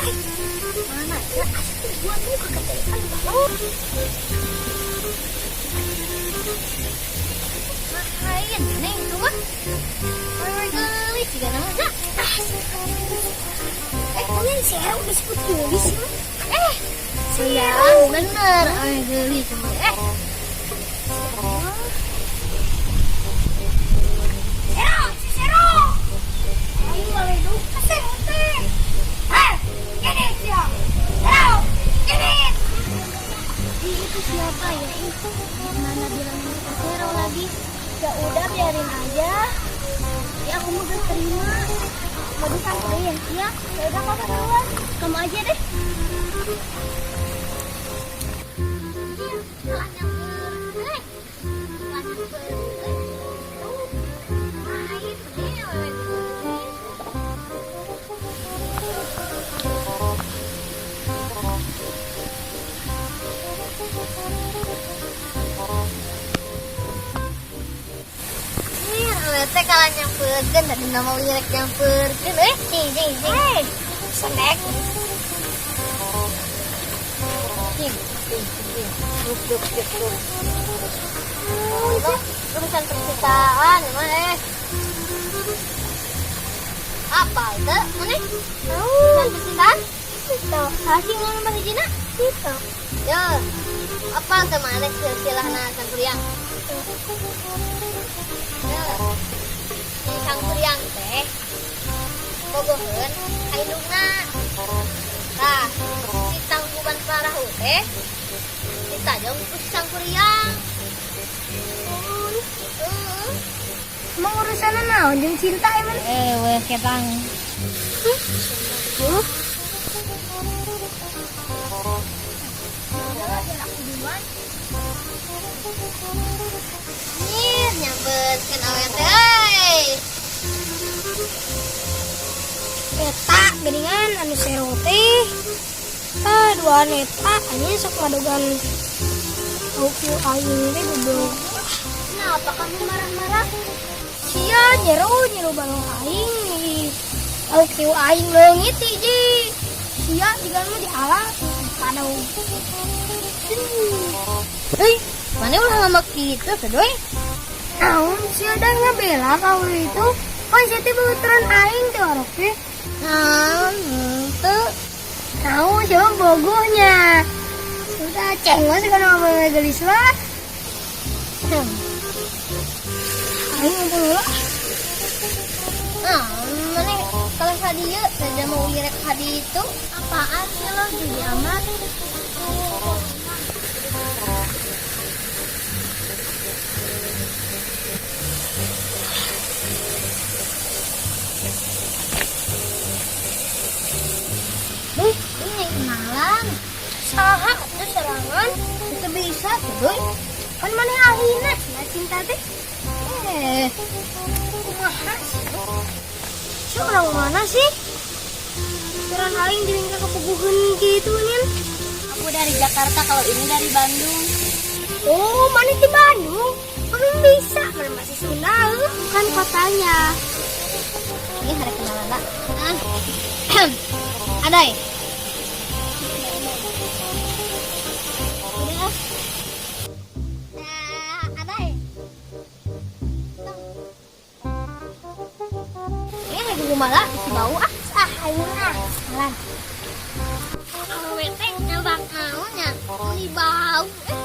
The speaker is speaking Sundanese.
Mana ya? Asik gua tuh keketekan balon. Lain, neng itu mah. Awewe geulis juga namanya. Eh, Mungkin si Hero disebut geulis sih mah. Eh, Iya, bener, awewe geulis mah. Eh, Sero, si Sero. Ayo awe duk ka Sero teh. Eh, gini sia. Sero, gini. Ih, itu siapa ya? Ih, mana bilang ke Sero lagi? Ya udah biarin aja. Ya aku mau gak terima. Mau disamperin? Ya, Ya udah kamu duluan. Kamu aja deh. Iya, kalah nyamper. Eh, kalah nyamper. Eh, tuh. Lain, ini awewe geulis. Ih, awewe teh kalah nyamperkeun tadi nama lirik nyamperkeun eh cing cing cing. Hei, snack. Cing cing cing. Duk duk duk duk. Oh, urusan percintaan emang eh. Apa itu? Mana? Urusan percintaan? Itu. Sasi ngomong bahasa Cina? Itu. Ya. Apa tuh mana silsilahna Sangkuriang? Ya. Si Sangkuriang teh bogoheun ka indungna. Tah, si Tangkuban Parahu teh ditajong ku si Sangkuriang. Oh, Heeh. emang urusannya naon jeung cinta emang? Eh, weh ketang. Huh? Udah biar aku duluan. Nyir, nyamperkeun awewe teh euy. Eta geuningan anu Sero teh. Ah, duaan eta anjing sok ngadogan kieu aing teh goblok. Kenapa kamu marah-marah? Sia nyero nyero balong aing nih. Au kieu aing leungit hiji. Sia jiga mah diala padau. Hei, mana ulah ngambek kitu tuh, Doi? Naon sia da ngabela kau itu? Kan sia teh babaturan aing teh orok teh. Naon, henteu. Naon siapa bogohnya. Udah cengos kana ngomong gelis lah. Aing ngumpul heula. Nah, mana kalau tadi ya, saya mau irek tadi itu apaan sih lo jadi amat? Duh, ini kenalan. Saha atuh serangan? Itu bisa tuh, Duy. Kan mana ahlina cenah cinta teh. Eh, Kumaha sih? Si orang mana sih? Seran aing dilingka kepuguheun gitu nyen. Aku dari Jakarta, kalau ini dari Bandung. Oh, mana di Bandung? Belum bisa, mana masih Sunda heuh. Bukan kotanya. Ini hari kenalan lah. Ah. Ada ya? Udah. Ah, ada ya? Ini lagi malah isi bau ah. Ah, aing ah. Jalan. Awewe teh nyabak naonnya? Ini bau. Eh.